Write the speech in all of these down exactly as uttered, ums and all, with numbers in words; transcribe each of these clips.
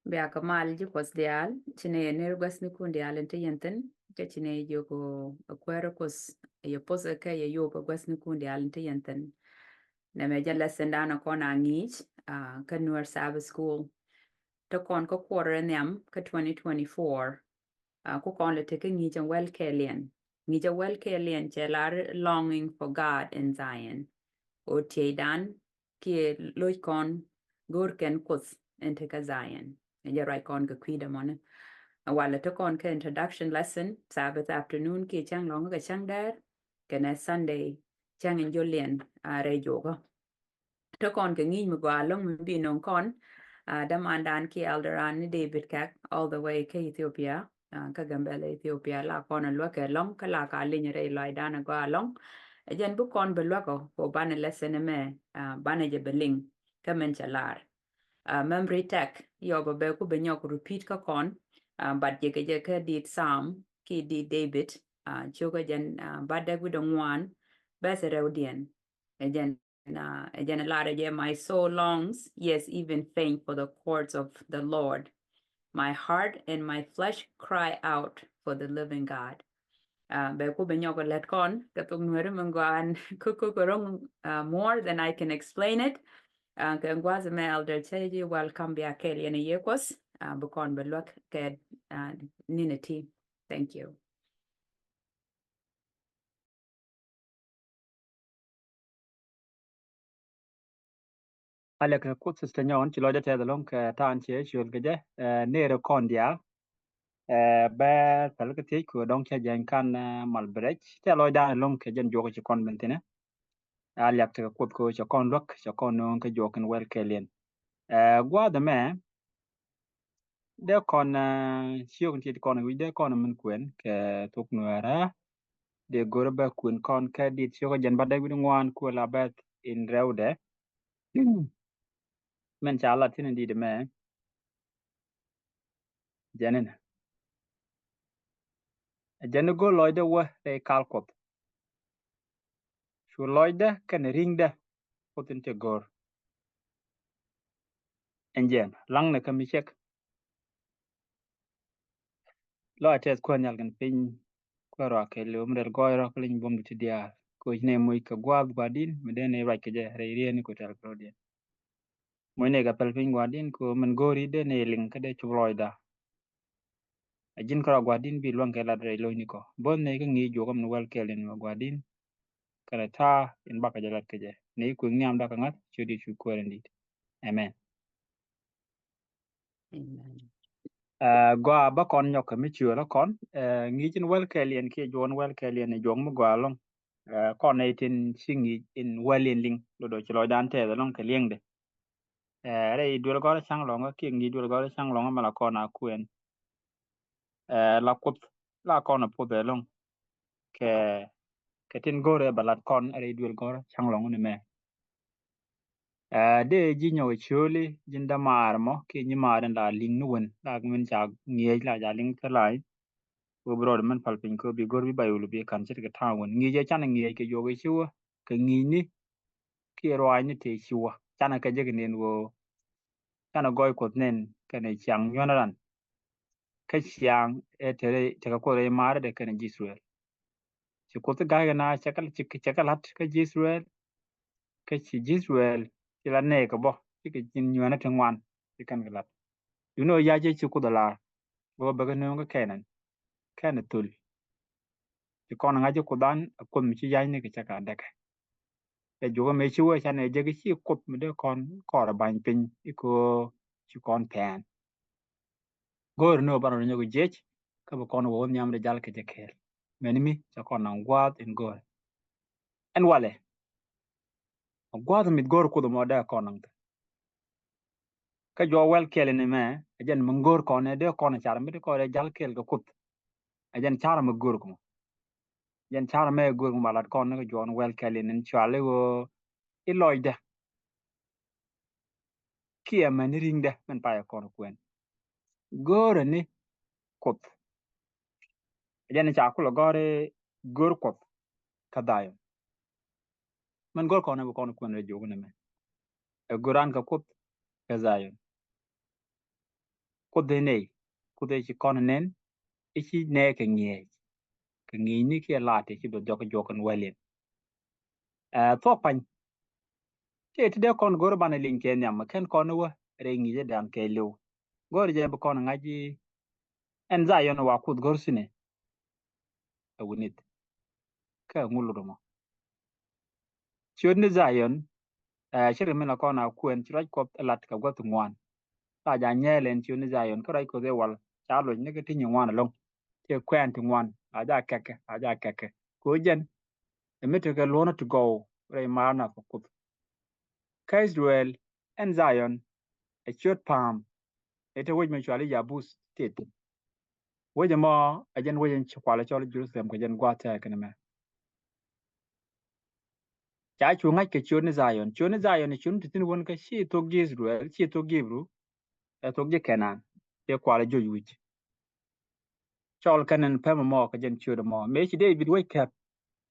Bia kɛ mal ji̱ Kuɔth diaal, ci nɛ yɛ ner gua̱thnikun diaal in te yɛn thi̱n, kä ci nɛ yɛ jiök ɛ kuäär Kuɔth, yɛ poth ɛ kɛ yɛ yop ɛ gua̱thnikun diaal in te yɛn thi̱n. Nɛmɛ jɛn lesson dan ɛ kɔn a ŋi̱i̱c, ah, kä Nuer Sabbath School. Te kɔn kä kuɔrɛ nhiam kä twenty twenty-four. Ah, ku kɔn lɛ tekä ŋi̱i̱c ɛn wäl kɛɛliɛn. Ŋi̱i̱c ɛn wäl kɛɛliɛn cɛ lar Longing for God in Zion. Ɣöö tieydan kiɛ loc kɔn go̱o̱r kɛn Kuoth in tekä Zion. Ɛ jɛ ruac kɔn kɛ kui̱dɛ mɔni. Walɛ te kɔn kɛ introduction lesson, Sabbath afternoon kiɛ cäŋ lɔ̱ŋ kɛ cäŋ dɛɛr, kɛnɛ Sunday cäŋ in jɔliɛn, ah, rɛy juɔkä. Te kɔn kɛ ŋi̱i̱c mi gɔaa ɛlɔ̱ŋ mi bi nöŋ kɔn, ah, dämandan kiɛ elder an ni David Kɛk all the way kä Ethiopia, ah, kä Gambela Ethiopia, la kɔn ɛ luäk kɛ ɛlɔ̱ŋ kä la ka liny rɛy lɔaacdan ɛ gɔaa ɛlɔ̱ŋ. Ɛ jɛn bi kɔn bɛ luäk ɔ kɛ banɛ lesson ɛmɛ, ah, banɛ jɛ bɛ liŋ kä min cɛ lar. Ah, memory tɛk yɔ bɛ bɛ ku bɛ nyɔk repeat kä kɔn, ah, but jɛ kɛ jɛ kä dit Psalm kiɛ dit David, ah, cio̱kä jɛn, ah, bädäk wi̱dɛ ŋuan bɛth rɛwdiɛn. Ɛ jɛn Uh, ɛ jɛn ɛ lar ɛ jɛ, "My soul longs, yes, even faint for the courts of the Lord. My heart and my flesh cry out for the living God." Uh, bɛ ku bɛ nyɔk lɛt kɔn kɛ thok Nuɛri mi gɔaa ɛn kä kä kä ro̱ŋ, uh, more than I can explain it. Uh, kɛ gua̱th mɛ Elder Church, welcome bia kɛɛl yɛn ɛ yɛ Kuɔth, uh, bi kɔn bɛ luäk kɛ, uh, ninɛ ti. Thank you. Alɛ kɛ Kuoth, Sister Nyawan, ci lɔcdä tɛth ɛlɔ̱ŋ kɛ ta̱a̱n ciɛ ciöl kɛ jɛ, eh, ner kɔn diaal. Eh, bɛ päl kɛ thiec kɛ dɔ̱ŋ cɛ jɛny kan, eh, mal bi rɛc. Tɛ lɔcdan ɛlɔ̱ŋ kɛ jɛn juɔk ci kɔn ben thi̱nɛ. A liak tekɛ Kuoth kɛ cɛ kɔn luäk, cɛ kɔn nööŋ kɛ juɔk in wäl kɛɛliɛn. Eh, gua̱a̱th ɛmɛ, dee kɔn, eh, ciök in tiet kɔn wi̱c dee kɔn min kuɛn kɛ thok Nuɛɛrä. Dee go̱r bɛ kuɛn kɔn kɛ dit ciök jɛn bädäk wi̱c ŋuan kuɛ la bɛth in rɛwdɛ. Min ca lat thi̱n in dit ɛmɛ. Jɛn in. Jɛn in go̱r lɔcdä wä rɛy kal Kuɔth. Cu lɔcdä kɛnɛ ri̱ŋdä Kuoth in te go̱r. Ɛn jɛn laŋnɛ kä mi cɛk. Lɔ a tɛth kuäär nhial kɛn piny, kuäär rɔ a kɛl liw mi rɛl gɔɔy rɔ kä liny buɔ̱mdu ti diaal. Koc nɛ moc kɛ gua̱a̱th gua̱di̱n mi den nɛ ruac kɛ jɛ rɛy rieni ko tɛl kɛ rɔ̱diɛn. Moc nɛ kɛ pɛl piny gua̱di̱n ko min go̱o̱ri den nɛ liŋ kä dee cop lɔcda. A ji̱n kärɔa gua̱di̱n bi luäŋ kɛ lat rɛy lo̱cnikɔ. Bo̱th nɛ kä ŋi̱i̱c juɔkä min wäl kɛɛl in mɛ gua̱di̱n. Kɛnɛ ta̱a̱ in bakɛ jɛ lat kɛ jɛ. Nɛ i̱ kuëŋ nhiamda kɛ ŋa̱th ciöt Yecu kuäär in di̱t. Amen. Amen. Ɛ, gɔaa bä kɔn nyɔk kɛ mi ciöl ɛ kɔn, ɛ, ŋi̱i̱c in wäl kɛɛliɛn kiɛ juɔn wäl kɛɛliɛn in juɔk mi gɔaa ɛlɔ̱ŋ. Ɛ, kɔn nɛ itin ci ŋi̱i̱c in wäl in liŋ, lotdɔ ci lɔcdan tɛth ɛlɔ̱ŋ kɛ liɛŋdɛ. Ɛ, rɛy duel gɔ̱rä ca̱ŋ lɔ̱ŋä kiɛ ŋi̱i̱c duel gɔ̱rä ca̱ŋ lɔ̱ŋä mɛ la kɔn a kuɛn. Ɛ, la Kuoth la kɔn a puth ɛlɔ̱ŋ. Kɛ, kɛ tin go̱rɛ bɛ lat kɔn rɛy duel gɔ̱rä ca̱ŋ lɔ̱ŋä ni mɛ. Ɛ, dee ji̱ nyɔk ɛ ciöli ji̱n dämaar mɔ kiɛ nyimaar in la liŋ ni wen la min ca ŋi̱eec la ca liŋ kä la̱a̱c. Wee bi rɔɔd mɛn pal piny kɛ bi go̱r bi Baibol bi ka̱n ce̱tkɛ ta̱a̱ŋ wen ŋi̱i̱c ɛ canɛ ŋi̱eec kɛ juɔk ɛ ci wä kɛ ŋi̱i̱cni. Kiɛ ruaacni tëë ci wä canɛ kɛ jek nen ɣöö canɛ gɔɔy Kuɔth nen kɛnɛ ciaŋ nyuänä ran. Kä ciaŋ ɛ tekɛ Kuoth rɛy ma̱a̱rädɛ kɛnɛ ji̱ Ithɛrɛl. Ci Kuoth ga̱a̱c kɛ na cɛ kɛ, cɛ kɛ la̱t kä ji̱ Ithɛrɛl. Kä ci ji̱ Ithɛrɛl ci la nɛɛkɛ bä cikɛ ji̱n nyuänä ti ŋuan ci kɛn kɛ la̱t. Duundɛ ɣöö ya̱c ci Kuoth a la̱r bä bɛ kɛ nööŋ kä Kɛnan. Kɛn ɛ thöl. Ci kɔn ŋa̱c ji̱ Kuoth an ɛ Kuoth mi ci ya̱cni kɛ cɛ ka däkɛ. Ɛ juɔk ɛmɛ ci wee canɛ jek ci Kuoth mi dee kɔn kɔɔr ɛ ba̱ny piny i̱ kɛ ɣöö ci kɔn pɛn. Go̱o̱r ni wä banɛ rɔ nyɔk jiɛc kä bi kɔn wä wä nhiam dee jal kɛ jɛ kɛɛl. Mɛni mi ca kɔn naŋ gua̱a̱th in go̱o̱r. Ɛn walɛ. Gua̱a̱th in mi go̱o̱r Kuoth ɛmɔ dee kɔn naŋ thɛ. Kä juɔ wäl kɛɛl in ɛmɛ ɛ jɛn mi go̱o̱r kɔn ɛ dee kɔn car mi dee kɔn ɛ jal kɛɛl kɛ Kuoth. Ɛ jɛn car mi go̱o̱r kɔn. Jɛn car mɛ go̱o̱r kɔn ba lat kɔn ni kɛ juɔn wäl kɛɛl in in cuali wä i̱ lɔcdä. Kiɛ mɛn i̱ ri̱ŋdä mɛn payɛ kɔn kuɛn. Go̱o̱rä ni Kuoth. Jɛn ca kulɛ gɔ̱r i̱ go̱o̱r Kuoth kä Dhayɔn. Mɛn go̱o̱r kɔn ɛ bi kɔn kuɛn rɛ jiök ni mɛ. Ɛ go̱o̱r an kɛ Kuoth kä Dhayɔn. Kuoth ëë nɛy, Kuoth ëë ci kɔn nɛn, i̱ ci nɛɛkɛ ŋi̱eec kɛ ŋi̱i̱cni kiɛ laat ti ci duɔth jɔk juɔk in wäl in. Ɛ thuɔ̱k pa̱ny. Tëë ti dee kɔn go̱r banɛ liŋ kɛ nhiam kɛn kɔn wä rɛy ŋi̱i̱cɛ dan kɛɛliw. Go̱r jɛ bi kɔn ŋa̱c i̱ ɛn Dhayɔn wa Kuoth go̱r thi̱n ɛ wi̱nith. Kä ŋu lot ɛmɔ? Ciötni Dhayɔn, ɛ, ce̱tkɛ min la kɔn a kuɛn ci ruac Kuɔth ɛ lat kɛ gua̱th ŋuan. La ja nyɛɛl ɛn ciötni Dhayɔn kä ruac Kuɔth ëë wal ca loc ni kä ti nyin ŋuan ɛlɔ̱ŋ. Tëë kuɛn ti ŋuan la ja kɛkɛ, la ja kɛkɛ. Kɛ ɣöö jɛn ɛ mi tekɛ luɔ̱nä ti gɔw rɛy maarna kɛ Kuoth. Kä Israel, ɛn Dhayɔn ɛ ciöt pa̱a̱m. Ɛ te wec mi cuali Yabuth tëë thi̱n. Wec ɛmɔ ɛ jɛn wec in ci kualɛ cɔl Jerusalem kɛ jɛn gua̱a̱th tɛɛkɛ ni mɛ. Ca cu ŋa̱c kɛ ciötni Dhayɔn. Ciötni Dhayɔn ɛ ciötni ti thi̱n wän kä ci thuɔ̱k ji̱ Israel, ci thuɔ̱k ji̱ Ibru, ɛ thuɔ̱k ji̱ Kɛnan. Tëë kualɛ joc wi̱c. Cɔl kɛn in pɛmɛ mɔ kɛ jɛn ciöt ɛmɔ. Mëë ci David wec kɛp.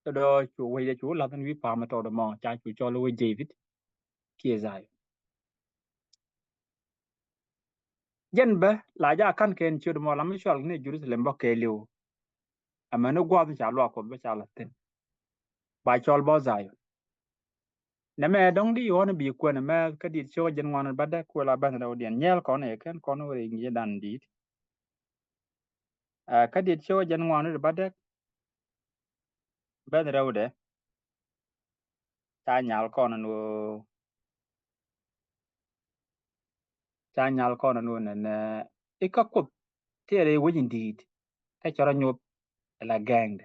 Tɔ dɔɔ cu wec cu la̱th in wi̱i̱ pa̱a̱m ɛ tɔɔt ɛmɔ ca cu cɔl wec David kiɛ Dhayɔn. Jɛn bä la ja ka̱n kɛn ciöt ɛmɔ la mi cɔal ni Jerusalem bä kɛɛliw. Amäni gua̱a̱th in ca luaak Kuɔth bä ca la̱th thi̱n. Ba cɔl bä Dhayɔn. Nɛmɛ dɔ̱ŋ di ɣɔn bi kuɛn ɛmɛ kä dit cio̱k jɛn ŋuan bädäk kuɛ la bɛn rɛwdiɛn nyɛɛl kɔn ɛ kɛn kɔn wä rɛy ŋi̱i̱cdan dit. Ɛ, kä dit cio̱k jɛn ŋuan bädäk bɛn rɛwdɛ. Ca nyal kɔn ɛn ɣöö ca nyal kɔn ɛn ɣöö nɛnɛ i̱ kä Kuoth tëë rɛy wec in di̱i̱t kä cɛ rɔ nyop ɛ la gɛɛŋdɛ.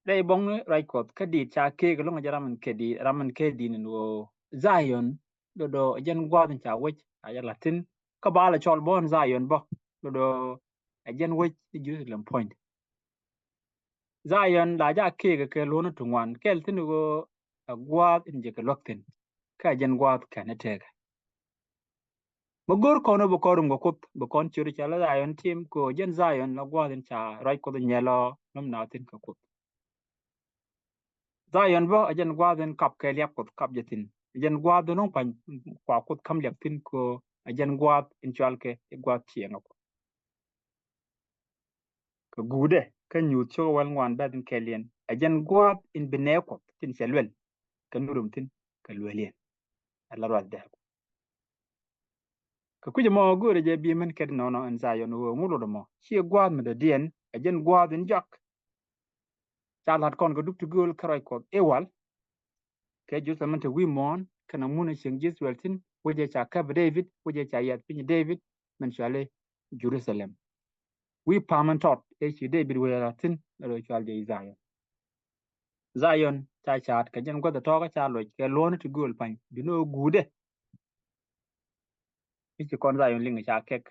Rɛy buɔ̱ŋni ruac Kuɔth kä di̱i̱t ca keek ɛlɔ̱ŋ jɛ ram in kɛ di̱i̱t, ram in kɛ di̱i̱t ɛn ɣöö Dhayɔn do̱do̱ ɛ jɛn gua̱a̱th in ca wec a jɛ la̱th thi̱n kä ba lɛ cɔl bä ɛn Dhayɔn bä do̱do̱ ɛ jɛn wec ni Jerusalem puɔ̱nydɛ. Dhayɔn la ja keek kɛ luɔ̱nä ti ŋuan kɛl thi̱n ɣöö ɛ gua̱a̱th in jɛ kɛ luäk thi̱n kä ɛ jɛn gua̱a̱th kɛn ɛ tëëkɛ. Mi go̱r kɔn ɛ bi kɔn rum kɛ Kuoth bi kɔn ciöt ca la Dhayɔn tim kɛ ɣöö jɛn Dhayɔn la gua̱a̱th in ca ruac Kuɔth nyɛl ɔ lom na thi̱n kɛ Kuoth. Dhayɔn bä ɛ jɛn gua̱a̱th in kap kɛ liak Kuɔth kap jɛ thi̱n. Ɛ jɛn gua̱a̱th in ro̱ŋ pa̱ny kua Kuoth ka̱m liak thi̱n kɛ ɣöö ɛ jɛn gua̱a̱th in cual kɛ i̱ gua̱a̱th ciɛŋ ɛ Kuɔth. Kɛ guudɛ kä Nyuuth cio̱k wäl ŋuan bɛ̈th in kɛl yɛn ɛ jɛn gua̱a̱th in bi nɛɛ Kuɔth tin cɛ luɛl kɛ nu rum thi̱n kɛ luɛl yɛn. Ɛ la ruath dɛɛk. Kɛ kui̱c ɛmɔ go̱o̱rɛ jɛ bi mɛn kɛt nɔnɔ ɛn Dhayɔn ɣöö ŋu lot ɛmɔ ciɛ gua̱a̱th mi dɔ̱diɛn ɛ jɛn gua̱a̱th in jɔak. Ca la̱t kɔn kɛ dup ti gööl kä ruac Kuɔth i̱ wal. Kɛ Jerusalem te wi̱i̱ muɔ̱ɔ̱n kɛnɛ mun ɛ cieŋ ji̱ Israel thi̱n wecɛ ca käp David wecɛ ca yiath piny David mɛn cuali Jerusalem. Wi̱i̱ pa̱a̱m ɛn tɔt ëë ci David wee la̱t thi̱n ɛ rɔ cual jɛ i̱ Dhayɔn. Dhayɔn ca ca̱a̱t kɛ jɛn guäth ɛ tɔ̱ɔ̱k kä ca loc kɛ luɔ̱ɔ̱ni ti gööl pa̱ny duundɛ ɣöö guudɛ. I̱ ci kɔn Dhayɔn liŋ ca kɛk.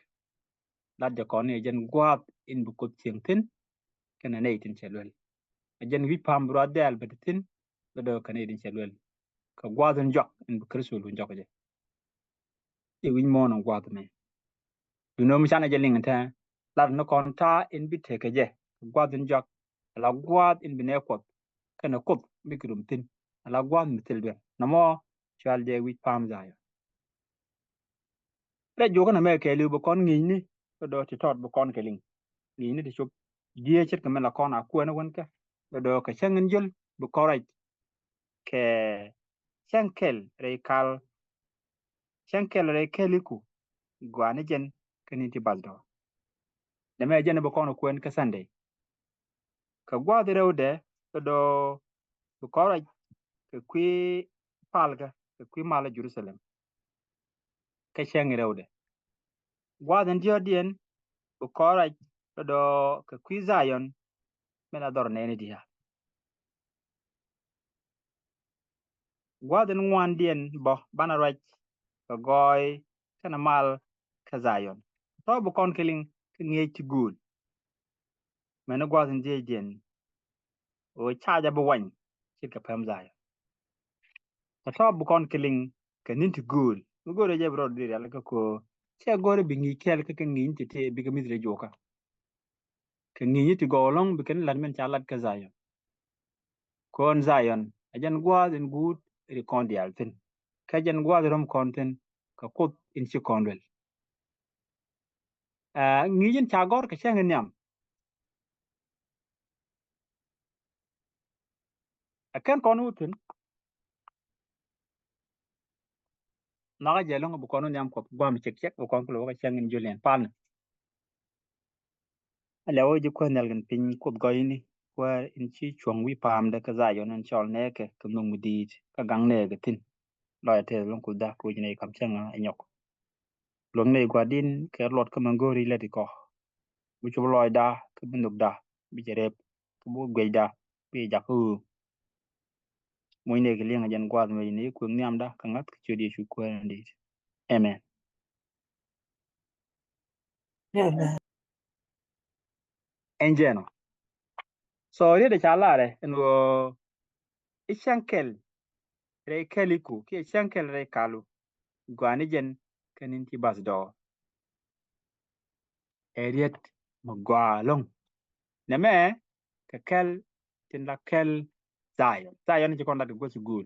Lat jɛ kɔn ni ɛ jɛn gua̱a̱th in bi Kuoth cieŋ thi̱n kɛnɛ nɛy tin cɛ luɛl. Ɛ jɛn wi̱c pa̱a̱m bi ruath dɛɛl bɛ ti thi̱n bɛ dɔ̱ kɛ nɛy tin cɛ luɛl. Kɛ gua̱a̱th in jɔak in bi Kritho luny jɔk jɛ. I̱ wi̱c muɔ̱ɔ̱n in gua̱a̱th mɛ. Duundɛ ɣöö mi canɛ jɛ liŋ tɛ lat ni kɔn ta̱a̱ in bi tekɛ jɛ kɛ gua̱a̱th in jɔak. Ala gua̱a̱th in bi nɛɛ Kuɔth kɛnɛ Kuoth mi ki rum thi̱n. Ala gua̱a̱th mi thil duer nɔmɔ cual jɛ wi̱c pa̱a̱m Dhayɔn. Rɛy juɔkä nɛmɛ kɛɛliw bi kɔn ŋi̱i̱cni do̱do̱ ti tɔt bi kɔn kɛ liŋ. Ŋi̱i̱cni ti cop. Diee ce̱tkɛ min la kɔn a kuɛn wän kɛ do̱do̱ kɛ cäŋ in jiöl bi kɔn ruac kɛ cäŋ kɛl rɛy kal. Cäŋ kɛl rɛy kɛl iku gua̱a̱ni jɛn kä ni̱n ti bathdɔɔr. Nɛmɛ jɛn bi kɔn kuɛn kä Sunday. Kɛ gua̱a̱th rɛwdɛ do̱do̱ bi kɔn ruac kɛ kui̱ palkä kɛ kui̱ malä Jerusalem. Kä cäŋ rɛwdɛ gua̱a̱th in diɔ̱ɔ̱kdiɛn bi kɔn ruac do̱do̱ kɛ kui̱ Dhayɔn min a dhɔr nɛɛni diaal. Gua̱a̱th in ŋuandiɛn bä banɛ ruac kɛ gɔɔy kɛnɛ mal kä Dhayɔn. Tɔ̱ bi kɔn kɛ liŋ kä ŋi̱eec ti gööl. Mɛni gua̱a̱th in dhiecdiɛn ɣöö ca jɛ bi wany ce̱tkɛ pɛm Dhayɔn. Tɔ̱ tɔ̱ bi kɔn kɛ liŋ kɛ ni̱n ti gööl mi göörä jɛ bi rɔɔd dhil rial kä köö. Cɛ go̱rɛ bi ŋi̱i̱c kɛɛl kä kɛ ŋi̱i̱c ti tëë bikɛ mi̱th rɛy juɔkä. Kɛ ŋi̱i̱c ti gɔw ɛlɔ̱ŋ bi kɛn lat min ca lat kä Dhayɔn. Kɔn Dhayɔn ɛ jɛn gua̱a̱th in guut ri kɔn diaal thi̱n. Kä jɛn gua̱a̱th in rɔ̱m kɔn thi̱n kɛ Kuoth in ci kɔn luɛl. Ŋi̱i̱c in ca gɔ̱r kɛ cäŋ in nhiam. Ɛ kɛn kɔn wä thi̱n. Nhɔakä jɛ lo̱ŋ bi kɔn wä nhiam Kuɔth gua̱a̱m cɛk cɛk bi kɔn kɛ lo̱k kɛ cäŋ in Julian palni. Alɛ wä ji̱ Kuäär nhial kɛn piny Kuoth gɔyni, Kuäär in ci cuɔ̱ŋ wi̱i̱ pa̱a̱mdɛ kä Dhayɔn in cɔl nɛɛkɛ kɛ nhök mi di̱i̱t kä gaŋ nɛɛkɛ thi̱n. Lɔcdä tɛth lo̱ŋ Kuoth dak kui̱c nɛy kam cäŋ ɛ nyɔk. Luäk nɛy gua̱di̱n kɛ luɔt kä mɛ go̱o̱ri lät ikɔ. Bi cop lɔcda kä bi nhökda bi cɛ rep kä bi guecda bi cɛ jak kä ɣöö muc nɛy kɛ li̱eŋ ɛ jɛn gua̱a̱th mɛ ni kuëŋ nhiamda kä ŋa̱th kɛ ciöt Yecu Kuäär in di̱i̱t. Amen. Amen. Ɛn jɛn ɔ. So riet ɛ ca larɛ ɛn ɣöö i̱ cäŋ kɛl rɛy kɛl iku kiɛ cäŋ kɛl rɛy kalu. Gua̱a̱ni jɛn kɛ ni̱n ti bath dɔɔr. Ɛ riet mi gɔaa lo̱ŋ. Nɛmɛ kɛ kɛl tin la kɛl Dhayɔn. Dhayɔn ci kɔn lat kɛ guäth sugul.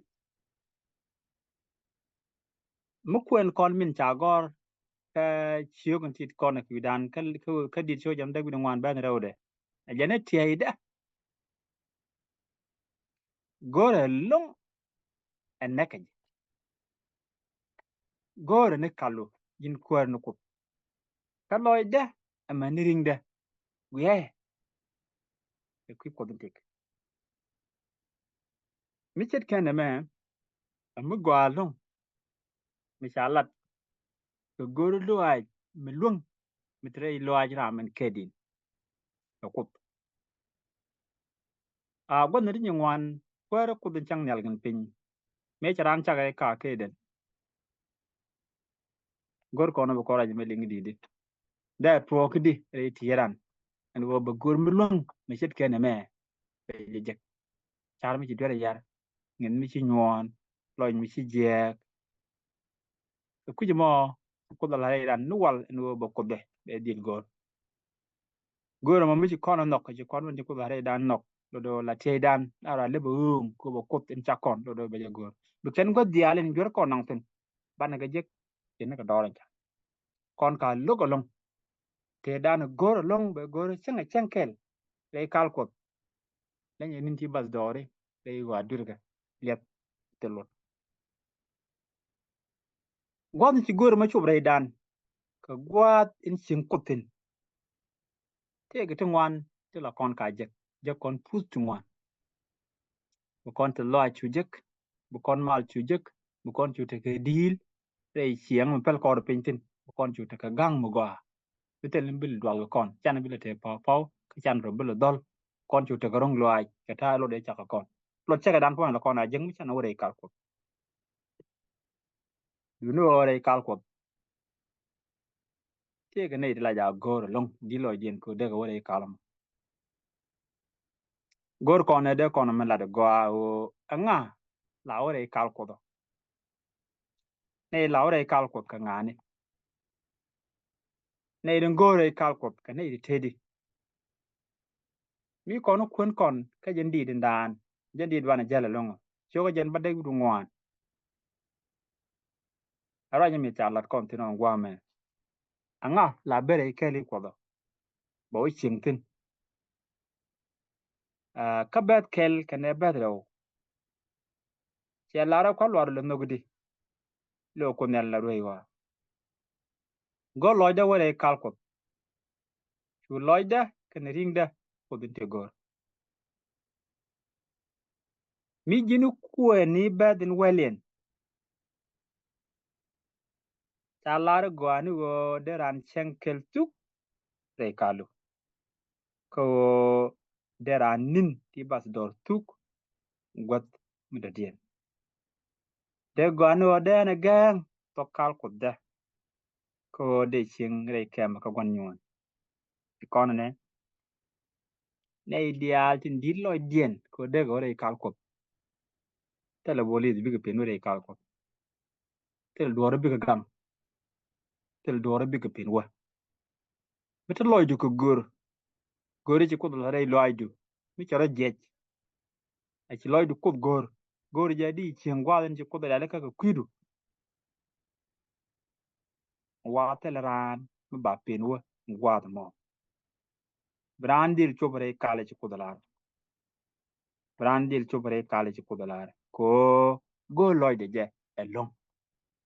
Mi kuɛn kɔn min ca gɔr kä ciök in tit kɔn ɛ kui̱dan kä, kä, kä dit ciök jam däk wi̱n ŋuan bɛn rɛwdɛ. Ɛ jɛn ɛ tiɛydɛ. Go̱rɛ lo̱ŋ ɛ nɛkɛ jɛ. Go̱rɛ ni kalu ji̱n Kuäär ni Kuoth. Kä lɔcdɛ ɛmɛ ni ri̱ŋdɛ wiɛɛ. Ɛ kui̱ Kuoth in tëk. Mi ce̱tkɛ nɛmɛ ɛ mi gɔaa lo̱ŋ mi ca lat kɛ go̱r lɔaac mi luäŋ mi te rɛy lɔaac ram ɛn kɛ din. Ɛ Kuoth. A gua̱th ni ti nyi ŋuan Kuäär Kuoth in cäŋ nhial kɛn piny. Mëë cɛ raan cakɛ ka kɛ den. Go̱r kɔn bi kɔn rac mɛ liŋ di̱i̱di. Dee tuɔɔk di rɛy ti ran. Ɛn wä bɛ go̱r mi luäŋ mi ce̱tkɛ nɛmɛ. Bɛ jɛ jek. Car mi ci duer yar. Ŋi̱n mi ci nyuɔ̱ɔ̱n. Lɔc mi ci jiɛɛk. Kɛ kui̱c mɔ Kuoth a la rɛy ran ni wal ɛn ɣöö bɛ Kuoth bɛ bɛ dhil go̱r. Go̱r ɛmɔ mi ci kɔn ɛ nhɔk, ci kɔn wä ni Kuoth a la rɛy dan nhɔk. Lotdɛ la tiɛy dan la ra lep ɛ ɣööŋ kɛ bɛ Kuoth in cak kɔn lotdɛ bɛ jɛ go̱r. Bi kɛn gua̱th diaal in juer kɔn naŋ thi̱n. Banɛ kɛ jek. Ci ni kɛ dɔɔr in ca kɔn ka lo̱k ɛlɔ̱ŋ. Tëë dan go̱r ɛlɔ̱ŋ bɛ go̱r cäŋ ɛ cäŋ kɛl rɛy kal Kuɔth. Leny ɛ ni̱n ti bath dɔɔri rɛy ɣɔaa duirkɛ liɛth thil luɔt. Gua̱th in ci go̱r ɛmɛ cop rɛy dan kɛ gua̱th in cieŋ Kuoth thi̱n. Tëëkɛ ti ŋuan ti la kɔn ka jek, jek kɔn puth ti ŋuan. Bi kɔn te lɔac cu jek, bi kɔn mal cu jek, bi kɔn cu tekɛ di̱i̱l rɛy ciɛŋ mi päl kɔɔr piny thi̱n, bi kɔn cu tekɛ ga̱ŋ mi gɔaa. Bi thil ni bi lɛ dual kɛ kɔn, can bi lɛ te paw paw, kä can rɔ bi lɛ dhɔl. Kɔn cu tekɛ ro̱ŋ lɔaac kɛ ta̱a̱ luɔt dee cak kɛ kɔn. Luɔt cakɛ dan puɔ̱ny la kɔn a jek mi can wä rɛy kal Kuɔth. Duuni ɣöö rɛy kal Kuɔth. Tëëkɛ nɛy ti la ja go̱o̱r ɛlɔ̱ŋ di lɔcdiɛn kɛ dee kɛ wä rɛy kal mɔ. Go̱o̱r kɔn ɛ dee kɔn mi lat gɔaa ɣöö ɛŋa la wä rɛy kal Kuɔth ɔ. Nɛy la wä rɛy kal Kuɔth kɛ ŋa̱a̱ni. Nɛy ti go̱o̱r rɛy kal Kuɔth kɛ nɛy ti tëëdi. Mi kɔn kuën kɔn kä jɛn diit in daan, jɛn diit banɛ jäl ɛlɔ̱ŋ ɔ. Ciökä jɛn ba dee wi̱du ŋuan. A ruac mi ca lat kɔn thi̱n ɔ guamɛ. Aŋa la berɛ ikɛl i Kuɔth ɔ. Bɛ wä cieŋ thi̱n. Aa, kä bɛth kɛl kɛnɛ bɛth rɛw. Cɛ lar ɛ kua̱r luaar lɛ nhök di. Lɛ Kuoth Nhial la ruec ɣɔaa. Go̱r lɔcdä wä rɛy kal Kuɔth. Cu lɔcdä kɛnɛ ri̱ŋdä Kuoth in te go̱r. Mi ji̱n kuɛni bɛth in wɛliɛn. Ca lar gɔaa ni ɣöö dee raan cäŋ kɛl thuk rɛy kalu. Kä ɣöö dee raan ni̱n ti bath dɔr thuk gua̱th mi dɔ̱diɛn. Dee gɔaa ni ɣöö dee ɛn ɛ gɛ̱ɛ̱ŋ thok kal Kuothdä. Kä ɣöö dee cieŋ rɛy kɛmɛ kä gua̱n nyuɔ̱ɔ̱n. Ti kɔn nɛ nɛy diaal tin di̱t lɔcdiɛn kɛ ɣöö dee kɛ wä rɛy kal Kuɔth. Thilɛ bolith bikɛ pen wä rɛy kal Kuɔth. Thilɛ duɔ̱ɔ̱r bikɛ gaŋ. Thilɛ duɔ̱ɔ̱r bikɛ pen wä. Mi te lɔcdu kɛ gör. Gör i̱ ci Kuoth la rɛy lɔaacdu mi cɛ rɔ jiɛc. A ci lɔcdu Kuoth gör. Gör jɛ di cieŋ gua̱a̱th in ci Kuoth a rialikä kɛ kui̱du. Wa thilɛ raan mi ba pen wä. gua̱a̱th mɔ. Bi raan dhil cop rɛy kal ci Kuoth lar. Bi raan dhil cop rɛy kal ci Kuoth lar. Kɛ ɣöö go̱o̱r lɔcdɛ jɛ ɛlɔ̱ŋ.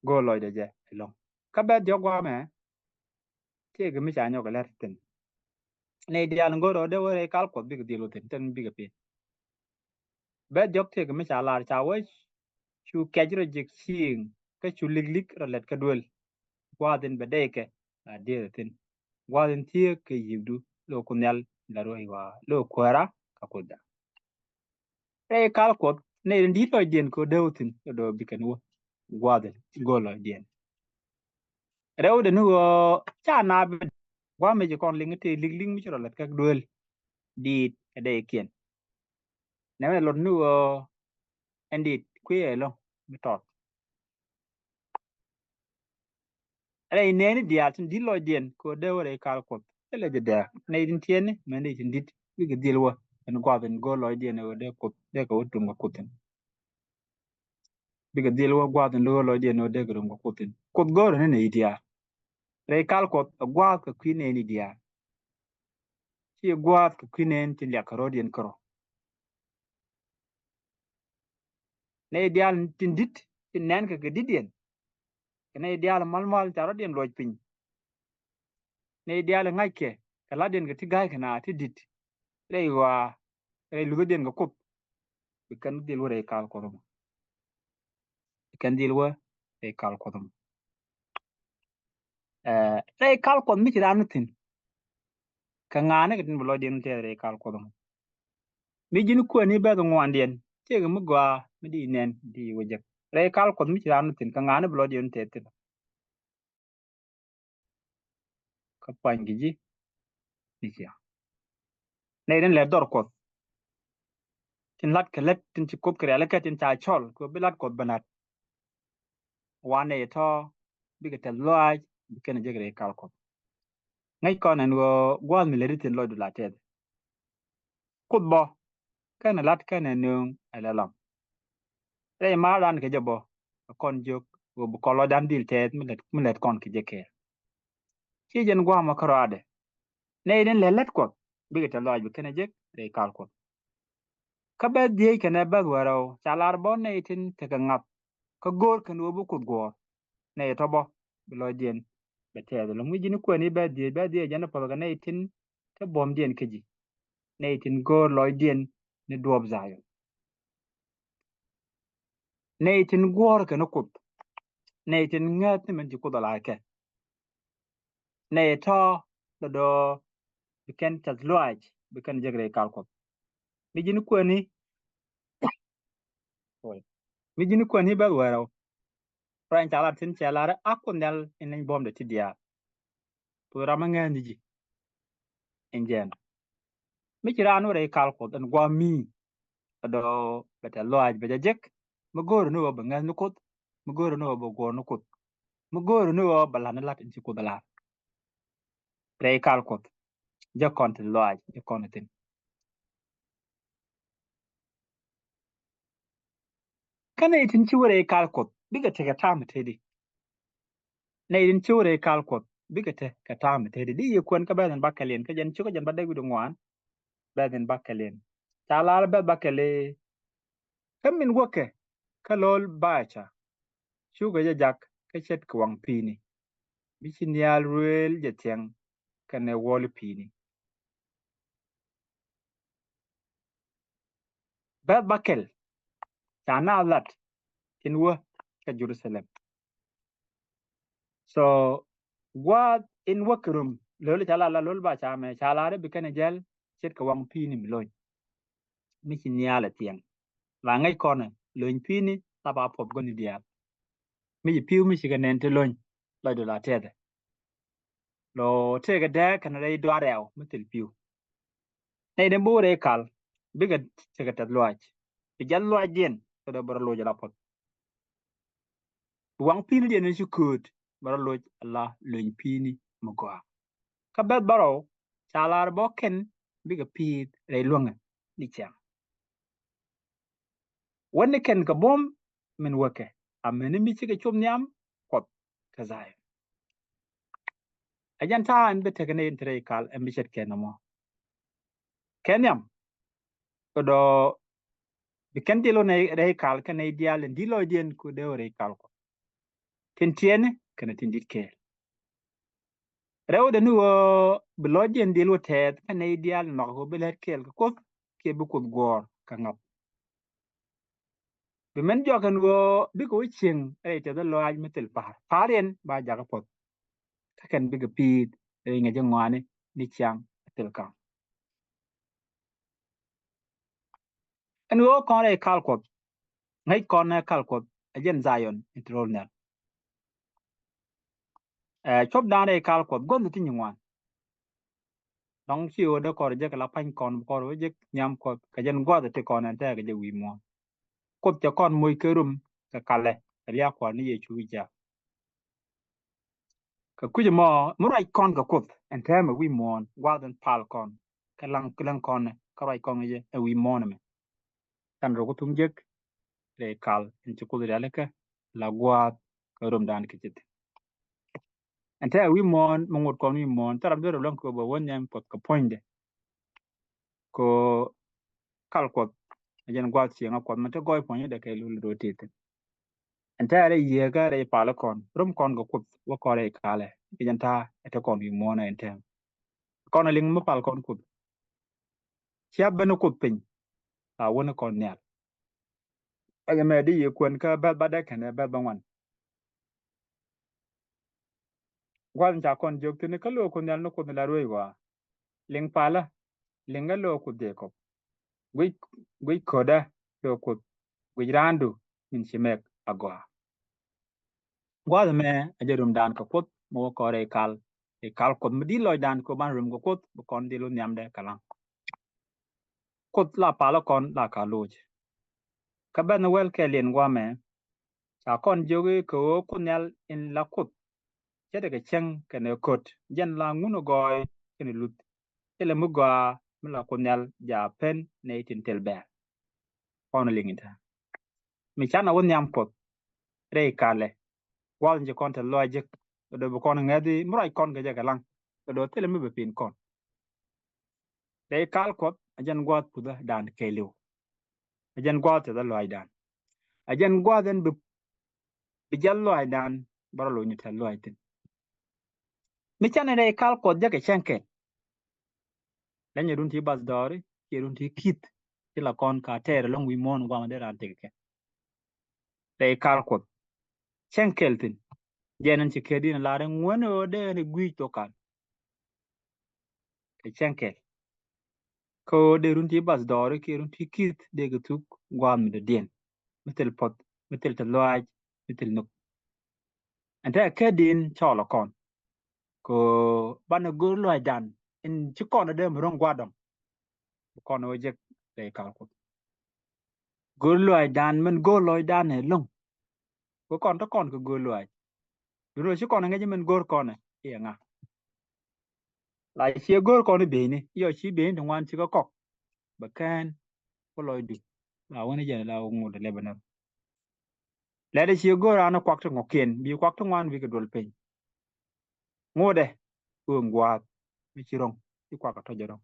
Go̱o̱r lɔcdɛ jɛ ɛlɔ̱ŋ. Kä bɛ̈th diɔ̱k gua̱a̱mɛ, tëëkɛ mi ca nyɔk kɛ lɛr thi̱n. Nɛy diaal in go̱o̱r ɣöö dee wä rɛy kal Kuɔth bikɛ dhil wä thi̱n, tin bikɛ pi̱th. Bɛ̈th diɔ̱k tëëkɛ mi ca lar, ca wee cu kɛc rɔ ji̱ cieŋ, kä cu liklik rɔ lät kä duel. Gua̱a̱th in bɛ dee kɛ la diëëth thi̱n. Gua̱a̱th in thieek kɛ yiëëkdu, lo̱k Kuoth Nhial la ruac ɣɔaa, lo̱k kuäära kä Kuothda. Rɛy kal Kuɔth nɛy tin di̱t lɔcdiɛn kɛ ɣöö dee wä thi̱n, kɛ do̱ bikɛn wä gua̱a̱th in go̱o̱r lɔcdiɛn. Rɛwdɛ ni ɣöö ca naath bi gua̱a̱th mi ci kɔn liŋ tëë liklik mi ci rɔ lät kä duel diit kɛ dɛykiɛn. Nɛmɛ lot ni ɣöö ɛn dit kui̱ ɛlɔ̱ŋ mi tɔt. Rɛy nɛɛni diaal tin di̱t lɔcdiɛn kɛ ɣöö dee wä rɛy kal Kuɔth, thilɛ jɛ dɛɛk. Nɛy tin tiɛɛni, mɛn nɛy tin di̱t, bikɛ dhil wä ɛn gua̱a̱th in go̱o̱r lɔcdiɛn ɣöö dee Kuoth, dee kɛ wä tuŋ kɛ Kuoth thi̱n. Bikɛ dhil wä gua̱a̱th in go̱o̱r lɔcdiɛn ɣöö dee kɛ tuŋ kɛ Kuoth thi̱n. Kuoth go̱o̱rɛ ni nɛy diaal. Rɛy kal Kuɔth ɛ gua̱a̱th kɛ kui̱ nɛɛni diaal. Ci gua̱a̱th kɛ kui̱ nɛɛni tin liak kärɔ̱diɛn kärɔ̱. Nɛy diaal tin di̱t, tin nɛn kɛ kɛ di̱tdiɛn. Kɛ nɛy diaal mal mal ca rɔ̱diɛn luɔc piny. Nɛy diaal ŋa̱ckɛ kɛ la̱tdiɛn kɛ ti ga̱ykɛ naath ti di̱t. Rɛy ɣɔaa, rɛy luthädiɛn kɛ Kuoth. Bikɛn dhil wä rɛy kal Kuɔth mɔ. Bikɛn dhil wä rɛy kal Kuɔth mɔ. Ɛ, rɛy kal Kuɔth mi ci raan ni thi̱n. Kɛ ŋa̱a̱ni kɛ tin bi lɔcdiɛn tɛth rɛy kal Kuɔth mɔ. Mi ji̱n kuäär ni bɛ̈th ŋuandiɛn, tëëkɛ mi gɔaa mi di nɛn di wä jek. Rɛy kal Kuɔth mi ci raan ni thi̱n, kɛ ŋa̱a̱ni bi lɔcdiɛn tɛth thi̱n. Kä pua̱ny kɛ ji̱ ni cia. Nɛy tin lɛt dhɔr Kuɔth. Tin la̱t kɛ lät tin ci Kuoth kɛ rialikä tin ca cɔl kɛ bi la̱t Kuɔth bä na̱t. Wa nɛy tɔ̱ bikɛ tɛth lɔaac, bikɛn jek rɛy kal Kuɔth. Ŋäc kɔn ɛn ɣöö gua̱a̱th mi lätdi thi̱n lɔcdu la tɛth. Kuoth bä kɛnɛ la̱t kɛnɛ nööŋ ɛ lɛ lam. Rɛy ma̱a̱r dan kɛ jɛ bä, ɛ kɔn jiök ɣöö bi kɔn lɔcdan dhil tɛth mi lät, mi lät kɔn kɛ jɛ kɛɛl. Ci jɛn gua̱a̱th mɔ kärɔaadɛ. Nɛy tin lɛ lät Kuɔth, bikɛ tɛth lɔaac, bikɛn jek rɛy kal Kuɔth. Kä bɛ̈th dhieec kɛnɛ bɛ̈th wäl rɛw, ca lar bä nɛy tin tekɛ ŋa̱th, kä go̱o̱r kɛn ɣöö bi Kuoth guɔ̱ɔ̱r. Nɛy tɔ̱ bä bi lɔcdiɛn bɛ tɛth ɛlɔ̱ŋ. Mi ji̱n kuäär ni bɛ̈th dhieec, bɛ̈th dhieec jɛn pɔth kɛ nɛy tin te buɔ̱mdiɛn kä ji̱. Nɛy tin go̱o̱r lɔcdiɛn ni duɔ̱ɔ̱p Dhayɔn. Nɛy tin guɔ̱ɔ̱r kɛn Kuoth. Nɛy tin ŋäth ni min ci Kuoth a lar kɛ. Nɛy tɔ̱ lɔ dɔ̱ bikɛn tɛth lɔaac, bikɛn jek rɛy kal Kuɔth. Mi ji̱n kuäär ni, mi ji̱n kuäär ni bɛ̈th wäl rɛw. Ruac ca lar thi̱n cɛ lar a Kuoth Nhial in leny buɔ̱mdɛ ti diaal. Puɔth ram mi ŋäth ni ji̱. In jɛn. Mi ci raan wä rɛy kal Kuɔth ɛn gua̱a̱th mi. Ɛ dɔ̱ bɛ tɛth lɔaac bɛ jɛ jek. Mi go̱o̱r ni ɣöö bɛ ŋäth ni Kuoth. Mi go̱o̱r ni ɣöö bɛ guɔ̱ɔ̱r ni Kuoth. Mi go̱o̱r ni ɣöö bɛ la̱t ni la̱t in ci Kuoth a lar. Rɛy kal Kuɔth. Jɛ kɔn tɛth lɔaac, jɛ kɔn thi̱n. Kä nɛy tin ci wä rɛy kal Kuɔth, bikɛ tekɛ ta̱a̱ mi teti. Nɛy tin ci wä rɛy kal Kuɔth, bikɛ tekɛ ta̱a̱ mi teti. Di yɛ kuɛn kä bɛ̈th in bäkɛl in, kä jɛn ci kä jɛn bä dee wi̱cdɛ ŋuan. Bɛ̈th in bäkɛl in. Ca lar bɛ̈th bäkɛl i̱, kä min wäkɛ kä lo̱l baca. Cukɛ jɛ jak kä ce̱tkɛ waŋ pi̱i̱ni. Mi ci nhial ruëël jɛ thiɛŋ kɛnɛ wuɔli pi̱i̱ni. Bɛ̈th bäkɛl ca naath lat tin wä kä Jerusalem. So gua̱a̱th in wäkɛ rum lo̱l ca lar la lo̱l baca mɛ ca lar i̱ bikɛn jɛl ce̱tkɛ waŋ pi̱i̱ni mi lo̱ny. Mi ci nhial ɛ thiɛŋ. La ŋäc kɔnɛ lo̱ny pi̱i̱ni la ba puɔth gɔ̱ni diaal. Mi ci pi̱w mi cikɛ nɛn ti lo̱ny lɔcdu la tɛthɛ. Lɔ tëëkɛ dääk kɛnɛ rɛy duaar rɛw mi thil pi̱w. Nɛy tin bi wä rɛy kal bikɛ tekɛ tɛth lɔaac. Bi jɛl lɔaacdiɛn kɛ dɔ̱ bɛ rɔ loc ala puɔth. Bi waŋ pi̱i̱nidiɛn in ci kööt bɛ rɔ loc ala lo̱ny pi̱i̱ni mi gɔaa. Kä bɛ̈th bärɔw ca lar bä kɛn bikɛ pi̱i̱th rɛy luäŋɛ ni cäŋ. Wä ni kɛn kɛ buɔ̱m min wäkɛ amäni mi cikɛ cop nhiam Kuɔth kä Dhayɔn. Ɛ jɛn ta̱a̱ ɛn bi tekɛ nɛy in te rɛy kal ɛn bi ce̱tkɛ nɔmɔ. Kɛ nhiam kɛ dɔ̱ bi kɛn dhil wä rɛy kal kɛ nɛy diaal in di̱t lɔcdiɛn ku dee wä rɛy kal Kuɔth, tin tiɛɛni kɛnɛ tin di̱t kɛɛl. Rɛwdɛ ni ɣöö bi lɔcdiɛn dhil wä tɛɛth kɛ nɛy diaal in nhɔk ɣöö bi lät kɛɛl kɛ Kuoth kiɛ bi Kuoth guɔ̱ɔ̱r kɛ ŋa̱p. Bi mɛn jɔak ɛn ɣöö bikɛ wä cieŋ rɛy tɛth lɔaac mi thil pa̱a̱r, pa̱a̱r yɛn ba jakä puɔth. Kä kɛn bikɛ pi̱i̱th rɛy ŋäcä ŋɔaani ni ciaŋ thil ka̱ŋ. Ɛn ɣöö kɔn rɛy kal Kuɔth, ŋäc kɔn ɛ kal Kuɔth ɛ jɛn Dhayɔn in te ro̱l nhial. Ɛ, cuɔpdan rɛy kal Kuɔth gua̱th ti nyin ŋuan. Dɔ̱ŋ ci ɣöö dee kɔr jek la pa̱ny kɔn, kɔr wä jek nhiam Kuɔth kɛ jɛn gua̱th ti kɔn ɛn tɛɛkɛ jɛ wi̱i̱ muɔ̱ɔ̱n. Kuoth cɛ kɔn moc kɛ rum kɛ kalɛ kɛ liak Kua̱r ni Yecu wi̱c jaak. Kɛ kui̱c ɛmɔ mi ruac kɔn kɛ Kuoth ɛn tɛmɛ wi̱i̱ muɔ̱ɔ̱n, gua̱th ɛn pal kɔn kɛ laŋ, kɛ laŋ kɔn kä ruac kɔn jɛ ɛ wi̱i̱ muɔ̱ɔ̱n ɛmɛ. Can rɔ ku thum jek rɛy kal in ci Kuoth rialikä la gua̱a̱th kɛ romdan kɛ cith. Ɛn te wi̱i̱ muɔ̱ɔ̱n, mi ŋot kɔn wi̱i̱ muɔ̱ɔ̱n, thil ram derɛ luäŋ kɛ bä wä nhiam Kuɔth kɛ puɔ̱nydɛ. Kɛ kal Kuɔth ɛ jɛn gua̱a̱th cieŋä Kuɔth mi te gɔɔy puɔ̱nydɛ kɛ lul ro̱o̱ tithin. Ɛn te rɛy yieekä rɛy pal kɔn, rom kɔn kɛ Kuoth wä kɔn rɛy kalɛ, kɛ jɛn ta̱a̱ ɛ te kɔn wi̱i̱ muɔ̱ɔ̱n ɛn tɛm. Kɔn ɛ liŋ mi pal kɔn Kuoth. Cia ben Kuoth piny a wä ni kɔn nhial. Ɛ jɛ mɛ di yi kuɛn kä bɛth ba dɛk kɛnɛ bɛth ba ŋuan. Gua̱th in ca kɔn jiök thi̱n kä lo̱o̱ Kuoth nhial ni Kuoth in la rueec ɣɔaa. Liŋ palä, liŋ kä lo̱o̱ Kuoth Jekɔb. Guic, guic ködä lo̱o̱ Kuoth, guic raandu min ci mɛk agɔaa. Gua̱a̱th ɛmɛ ɛ jɛ rumdan kɛ Kuoth mi wä kɔn rɛy kal, rɛy kal Kuɔth mi di̱t lɔcdan kɛ ɣöö ban rum kɛ Kuoth bi kɔn dhil wä nhiamdɛ kɛ laŋ. Kuoth la palä kɔn la ka loc. Kä bɛ̈th ni wäl kɛɛliɛn gua̱a̱th ɛmɛ ca kɔn jiök i̱ kɛ ɣöö Kuoth nhial in la Kuoth ce̱tkɛ cäŋ kɛnɛ köt, jɛn la ŋun ɛ gɔɔy kɛnɛ luth. Thilɛ mi gɔaa mi la Kuoth nhial jaak pen nɛy tin thil bɛ̈ɛ̈r. Kɔn liŋ in tɛ̈ mi canɛ wä nhiam Kuɔth rɛy kalɛ. Gua̱th in ci kɔn te lɔaac jek, kɛ do̱ bi kɔn ŋäthi mi ruac kɔn kɛ jɛ kɛ laŋ, kɛ do̱ thilɛ mi bɛ pi̱n kɔn. Rɛy kal Kuɔth ɛ jɛn gua̱th puthädan kɛɛliw. Ɛ jɛn gua̱th tɛth lɔaacdan. Ɛ jɛn gua̱th ɛn bi, bi jɛn lɔaacdan bä rɔ lony ni tɛth lɔaac thi̱n. Mi canɛ rɛy kal Kuɔth jek kɛ cäŋ kɛl. Leny run ti bath dɔɔri kiɛ run ti ki̱th ti la kɔn ka tɛɛr ɛlɔ̱ŋ wi̱i̱ muɔ̱ɔ̱n gua̱a̱th mi dee raan tëk kɛ. Rɛy kal Kuɔth cäŋ kɛl thi̱n. Jɛn ɛn ci kɛ di̱n lar ɛn ŋuän ɣöö dee ɛn gui̱i̱c thok kal. Kɛ cäŋ kɛl. Kä dee run ti bath dɔɔri kiɛ run ti ki̱th dee kɛ thuk gua̱a̱th mi dɔ̱diɛn, mi thil puɔth, mi thil tɛth lɔaac, mi thil nhök. Ɛn te kɛ di̱n cɔɔl ɛ kɔn kɛ banɛ go̱o̱r lɔaacdan in ci kɔn ɛ dee mi ro̱ŋ gua̱a̱th dɔ̱ŋ. Bi kɔn ɣöö jek rɛy kal Kuɔth. Go̱o̱r lɔaacdan min go̱o̱r lɔcdan ɛ lo̱ŋ. Bi kɔn te kɔn kɛ go̱o̱r lɔaac. Duundɛ ci kɔn ɛ ŋäc min go̱o̱r kɔn ɛ i̱ ɛŋa. La ciɛ go̱o̱r kɔn i̱ bieyni, iɔ ci bieyni ti ŋuan cikɛ kɔk. Bɛ kɛn kä lɔcdu la wä ni jɛn la wä ŋot ɛ lɛpɛ nɛ. Lɛt ɛ ciɛ go̱o̱r an kuak ti ŋɔkiɛn, bi kuak ti ŋuan bikɛ duɔl piny. Ŋotdɛ ɣöö ɛn gua̱a̱th mi ci ro̱ŋ, ci kuak ɛ tɔ̱ jɛ ro̱ŋ.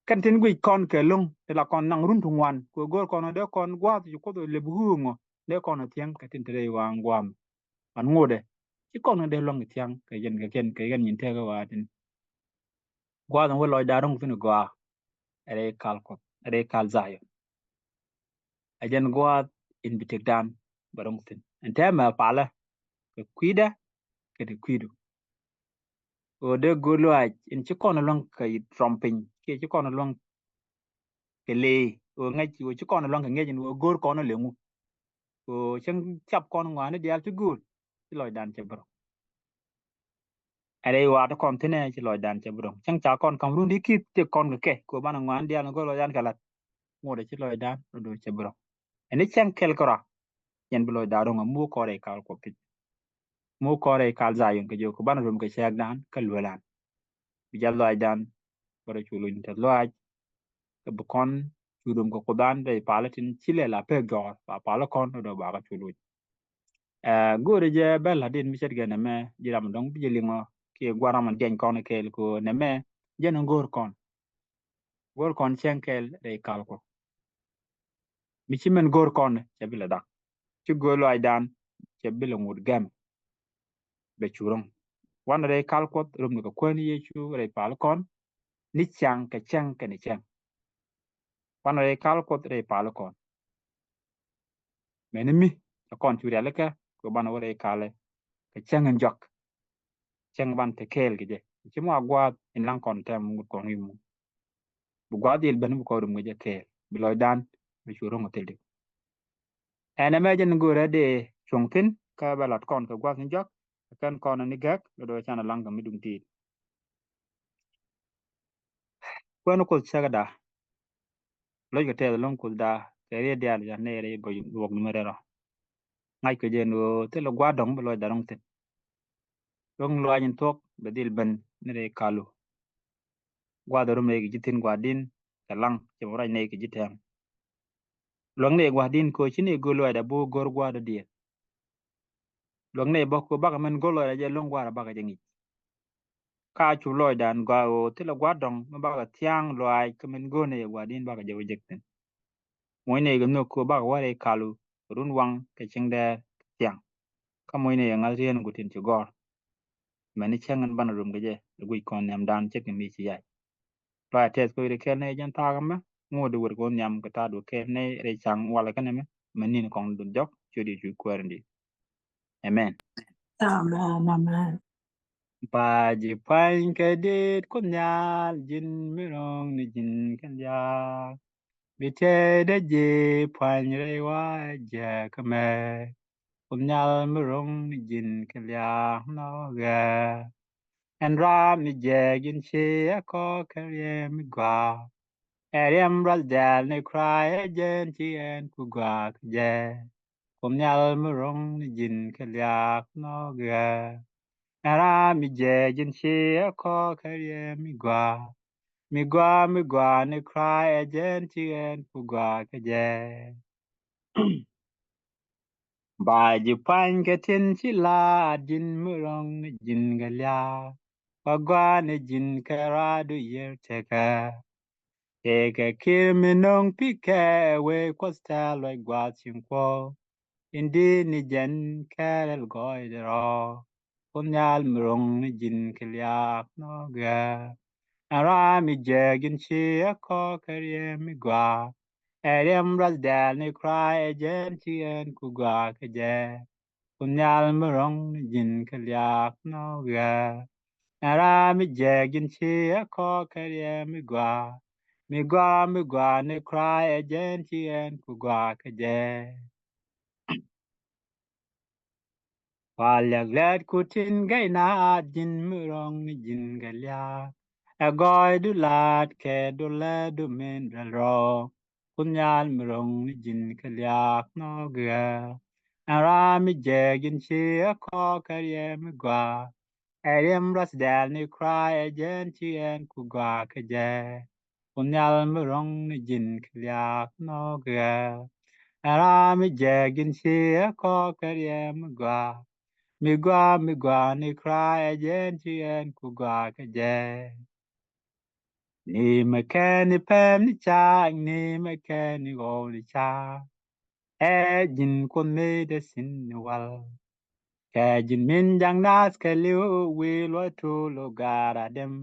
Kɛn tin guic kɔn kɛ lo̱ŋ ti la kɔn naŋ run ti ŋuan kɛ go̱o̱r kɔn dee kɔn gua̱a̱th ci Kuoth lep ɣöö ŋɔ dee kɔn thiäŋ kɛ tin te rɛy waŋ gua̱a̱m. An ŋotdɛ ci kɔn dee luäŋ thia̱ŋ kɛ yɛn kɛ kɛn kɛ yɛn nyin tëëkä wa̱a̱ tin. Gua̱a̱th in wä lɔcdan ro̱ŋ thi̱n gɔaa ɛ rɛy kal Kuɔth, ɛ rɛy kal Dhayɔn. Ɛ jɛn gua̱a̱th in bi tëkdan bɛ ro̱ŋ thi̱n. Ɛn tɛmɛ palä kɛ kui̱dä kɛ ti kui̱du. Ɣöö dee go̱o̱r lɔaac in ci kɔn luäŋ kɛ rɔm piny kiɛ ci kɔn luäŋ kɛ leey. Ɣöö ŋäc ɣöö ci kɔn luäŋ kɛ ŋi̱eec in ɣöö go̱o̱r kɔn leŋu. Ɣöö cäŋ cap kɔn ŋɔaani diaal ti gööl, ci lɔcdan cɛ bi rɔ̱ŋ. Ɛn rɛy wa̱a̱ ti kɔn thi̱nɛ ci lɔcdan cɛ bi rɔ̱ŋ. Cäŋ ca kɔn ka̱m run ti ki̱th ti kɔn kɛ kɛ kɛ ɣöö banɛ ŋɔaani diaal in gööl lɔcdan kɛ la̱t. Ŋotdɛ ci lɔcdan rɔ do̱ cɛ bi rɔ̱ŋ. Ɛn i̱ cäŋ kɛl kärɔa yɛn bi lɔcdan ro̱ŋ a muk kɔn rɛy kal Kuɔth thi̱n. Muk kɔn rɛy kal Dhayɔn kɛ jiök kɛ banɛ rom kɛ cääkdan kä luelan. Bi jɛn lɔaacdan bä rɔ cu lo̱ny tɛth lɔaac. Kɛ bi kɔn cu rom kɛ Kuothdan rɛy palä tin ci lɛl a pek jɔɔr ba palä kɔn rɔ dɔ̱ bakä cu lo̱ny. Ɛ, go̱o̱rɛ jɛ bä la̱t in mi ce̱tkɛ nɛmɛ ji̱ ram dɔ̱ŋ bi jɛ liŋɔ ci gua̱a̱r ram in diɛny kɔn kɛɛl kɛ ɣöö nɛmɛ jɛn in go̱o̱r kɔn. Go̱o̱r kɔn cäŋ kɛɛl rɛy kal Kuɔth. Mi ci min go̱o̱r kɔn cɛ bi lɛ dhak. Ci go̱o̱r lɔaacdan cɛ bi lɛ ŋut gɛm. Bɛ cu ro̱ŋ. Wanɛ rɛy kal Kuɔth rum ni kɛ Kuäär ni Yecu rɛy pal kɔn. Ni cäŋ kɛ cäŋ kɛ ni cäŋ. Wanɛ rɛy kal Kuɔth rɛy pal kɔn. Mɛni mi cɛ kɔn cu rialikä kɛ banɛ wä rɛy kalɛ kɛ cäŋ in jɔak. Cäŋ ban te kɛɛl kɛ jɛ. Ci mɔ a gua̱a̱th in laŋ kɔn tɛm ŋut kɔn wi̱i̱ mu. Bi gua̱a̱th dhil ben bi kɔn rum kɛ jɛ kɛɛl. Bi lɔcdan bi cu ro̱ŋ a thil dik. Ɛn ɛmɛ jɛn go̱o̱rɛ dee cuɔ̱ŋ thi̱n kä bɛ lat kɔn kɛ gua̱a̱th in jɔak. Kɛn kɔn ni gɛk lɔ dɔ̱ canɛ laŋ kɛ mi duŋ ti̱i̱t. Kuäär ni Kuoth cäkäda. Lo̱ckɛ tɛth lo̱ŋ Kuothda kɛ riet diaal ca nɛy rɛy bä luɔk ni mi rɛl rɔ. Ŋa̱ckɛ jɛ ɛn ɣöö thilɛ gua̱a̱th dɔ̱ŋ bi lɔcda ro̱ŋ thi̱n. Ro̱ŋ lɔaac in thuɔ̱k bɛ dhil ben ni rɛy kalu. Gua̱a̱th rum nɛy kɛ ji̱ thi̱n gua̱a̱th di̱n cɛ laŋ cɛ mɔ ruac nɛy kɛ ji̱ tɛm. Luäŋ nɛy gua̱a̱th di̱n kɛ ɣöö ci nɛy go̱o̱r lɔaacda bi wä go̱o̱r gua̱a̱th dɔ̱diɛn. Luäŋ nɛy bä kɛ ɣöö bakɛ min go̱o̱r lɔaacda jɛ lo̱ŋ gua̱a̱r a bakɛ jɛ ŋi̱i̱c. Ka cu lɔcdan gɔaa ɣöö thilɛ gua̱a̱th dɔ̱ŋ mi bakɛ thia̱a̱ŋ lɔaac kä min go̱o̱r nɛy gua̱a̱th di̱n bakɛ jɛ wä jek thi̱n. Moc nɛy kɛ nhök kɛ ɣöö bakɛ wä rɛy kalu run waŋ kɛ cieŋ dɛɛr kɛ thiaŋ. Kä moc nɛy kɛ ŋa̱th rieen ku tin ci gɔ̱r. Mɛni cäŋ in banɛ rum kɛ jɛ ɛ guic kɔn nhiamdan ce̱tkɛ mi ci yac. Lɔaac tɛth kɛ ɣöö ri kɛɛl nɛy jɛn thaak ɛmɛ ŋot di wër kɛ wä nhiam kɛ ta̱a̱ duɔ̱k kɛɛl nɛy rɛy ca̱ŋ walɛ kä nɛmɛ. Mɛn ni̱n kɔn dun jɔk ciöt Yecu Kuäär in di̱i̱t. Amen. Amen, amen. Ba ji̱ pua̱ny kɛ dit Kuoth Nhial ji̱n mi ro̱ŋ ni ji̱n kɛ liaak. Bi tɛy dee ji̱ pua̱ny rɛy wa jiäk ɛmɛ. Kuoth Nhial mi ro̱ŋ ni ji̱n kɛ liaak nɔ ɣä. Ɛn ram mi jɛ ji̱n ci ɛ kɔ kɛ riɛm mi gɔaa. Ɛ riɛm ruath dɛl ni kurac ɛ jɛn ci ɛn ku gɔaa kɛ jɛ. Kuoth Nhial mi ro̱ŋ ni ji̱n kɛ liaak nɔ ɣä. Ɛn ram mi jɛ ji̱n ci ɛ kɔ kɛ riɛm mi gɔaa. Mi gɔaa mi gɔaa ni kurac ɛ jɛn ci ɛn ku gɔaa kɛ jɛ. Ba ji̱ pua̱ny kɛ tin ci laat ji̱n mi ro̱ŋ ni ji̱n kɛ liaak. Ba gɔaa ni ji̱n kɛ raadu yier tekä. Tëëkɛ kir mi no̱o̱ŋ pikɛ wee Kuɔth tɛ̈th luɔc gua̱a̱th cieŋ kuɔ̱k. In di̱t ni jɛn kɛ rɛl gɔɔydɛ rɔ. Kuoth Nhial mi ro̱ŋ ni ji̱n kɛ liaak nɔ ɣä. Ɛn ram mi jɛ ji̱n ci ɛ kɔ kɛ riɛm mi gɔaa. Ɛ riɛm ruath dɛl ni kurac ɛ jɛn ci ɛn ku gɔaa kɛ jɛ. Kuoth Nhial mi ro̱ŋ ni ji̱n kɛ liaak nɔ ɣä. Ɛn ram mi jɛ ji̱n ci ɛ kɔ kɛ riɛm mi gɔaa. Mi gɔaa mi gɔaa ni kurac ɛ jɛn ci ɛn ku gɔaa kɛ jɛ. Wa liak lɛt ku tin gɛy naat ji̱n mi ro̱ŋ ni ji̱n kɛ liaak. Ɛ gɔɔydu la̱t kɛ dulɛ du min rɛl rɔ. Kuoth Nhial mi ro̱ŋ ni ji̱n kɛ liaak nɔ ɣä. Ɛn ram mi jɛ ji̱n ci ɛ kɔ kɛ riɛm mi gɔaa. Ɛ riɛm ruath dɛl ni kurac ɛ jɛn ci ɛn ku gɔaa kɛ jɛ. Kuoth Nhial mi ro̱ŋ ni ji̱n kɛ liaak nɔ ɣä. Ɛn ram mi jɛ ji̱n ci ɛ kɔ kɛ riɛm mi gɔaa. Mi gɔaa mi gɔaa ni kurac ɛ jɛn ci ɛn ku gɔaa kɛ jɛ. Ni mɛ kɛn ni pɛm ni ca̱a̱ŋ ni mɛ kɛn ni ɣɔw ni ca̱a̱ŋ. Ɛ ji̱n Kuoth mëë dee thi̱n ni wal. Kɛ ji̱n min ja̱ŋ naath kɛ li̱w wi̱i̱ luɔt tuul ɔ gaar a dɛm.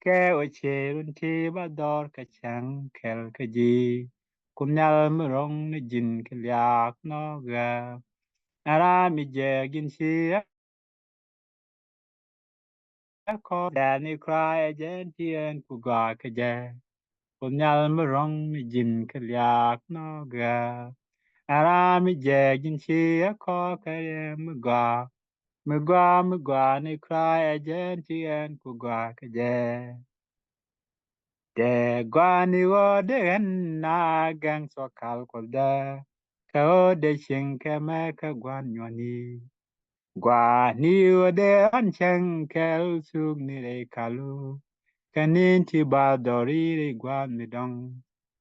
Kɛ ɣöö ciey run ti ba dhɔr kɛ cäŋ kɛl kä ji̱. Kuoth Nhial mi ro̱ŋ ni ji̱n kɛ liaak nɔ ɣä. Ɛn ram mi jɛ ji̱n ci ɛ kɔ dɛl ni kurac ɛ jɛn ci ɛn ku gɔaa kɛ jɛ. Kuoth Nhial mi ro̱ŋ ni ji̱n kɛ liaak nɔ ɣä. Ɛn ram mi jɛ ji̱n ci ɛ kɔ kɛ riɛm mi gɔaa. Mi gɔaa mi gɔaa ni kurac ɛ jɛn ci ɛn ku gɔaa kɛ jɛ. Dee gɔaa ni ɣöö dee ɣän na gaŋ thuɔ̱k kal Kuɔth dee. Kɛ ɣöö dee cieŋ kɛ mɛ kɛ gua̱n nyuɔ̱ni. Gɔaa ni ɣöö dee ɣän cäŋ kɛl thuk ni rɛy kalu. Kɛ ni̱n ti ba dhɔri rɛy gua̱a̱th mi dɔ̱ŋ.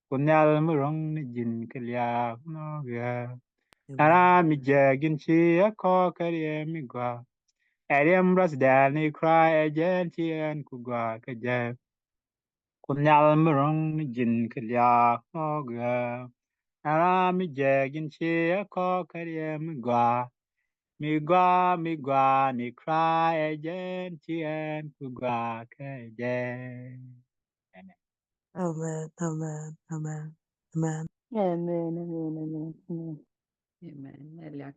Kuoth Nhial mi ro̱ŋ ni ji̱n kɛ liaak nɔ ɣä. Ɛn ram mi jɛ ji̱n ci ɛ kɔ kɛ riɛm mi gɔaa. Ɛ riɛm ruath dɛl ni Kray ɛ jɛn ci ɛn ku gɔaa kɛ jɛ. Ku nhial mi ro̱ŋ ni ji̱n kɛ liak ɣɔk ɣä. Ɛ ram mi jɛ ji̱n ci ɛ kɔk kɛ riɛm mi gɔaa. Mi gɔaa, mi gɔaa ni Kray ɛ jɛn ci ɛn ku gɔaa kɛ jɛ. Amen. Amen, amen, amen, amen. Amen, amen, amen, amen. Amen. Ɛ liak